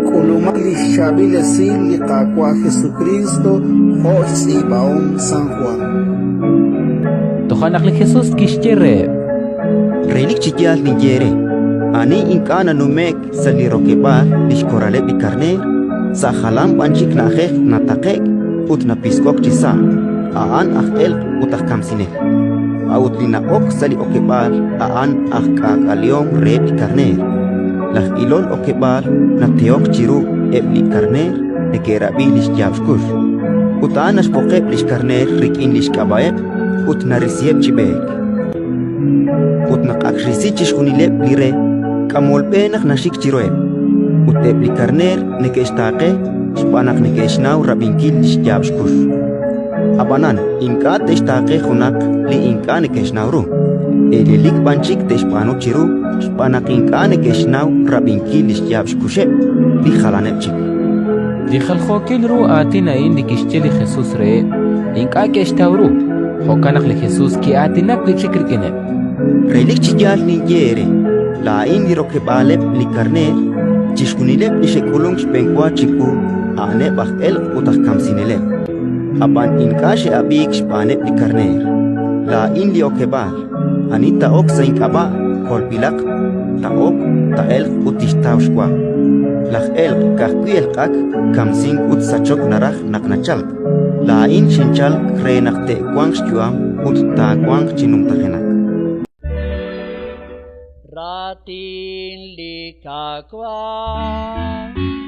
K'ulumaq li xchaab'il esil li Qaawa' Jesukriist jo' xtz'iib'ahom San Jwan. Toja' naq li Jesus kixye reheb': Relik chi yaal ninye eere: ani ink'a' nanume'k sa' li rokeb'aal li xkorraleb' li karneer, sa' jalan b'an chik na'ajej nataqe'k ut napisk'ok chisa', a'an aj elq' ut aj kamsinel. A'ut li na'ok sa' li okeb'aal a'an aj k'aak'alehom reheb' li karneer. Laj ilol okeb'aal natehok chiru eb' li karneer neke'rab'i li xyaab' xkux, ut a'an naxb'oqeb' li xkarneer rik'in li xk'ab'a'eb' ut narisiheb' chi b'eek. Ut naq ak xrisi chixjunileb' li re, k'amol b'e naq naxik chiruheb', ut eb' li karneer neke'xtaaqe xb'aan naq neke'xnaw rab'inkil li xyaab' xkux. Ab'anan ink'a' te'xtaaqe junaq li ink'a' neke'xnaw ru, elelik b'an chik te'xb'aanu chiru xb'aan naq ink'a' neke'xnaw rab'inkil li xyaab' xkuxeb' li jalaneb' chik. Li jaljookil ru aatin a'in li kixye li Jesus reheb' ink'a' ke'xtaw ru, jo'kan naq li Jesus ki'aatinak wi' chik rik'ineb'. Relik chi yaal ninye eere: laa'in li rokeb'aaleb' li karneer. Chixjunileb' li xe'k'ulunk xb'enwa chiwu a'aneb' aj elq' ut aj kamsineleb', ab'an ink'a' xe'ab'iik xb'aaneb' li karneer. Laa'in li okeb'aal. Ani taa'ok sa' ink'ab'a' kolb'ilaq, taa'ok, taa'elq ut tixtaw xwa. Laj elq' ka'ajwi' elq'ak, kamsink ut sachok naraj naq nachalk. Laa'in xinchalk re naq te'wanq xyu'am ut taawanq chi numtajenaq. Raatin li Qaawa'.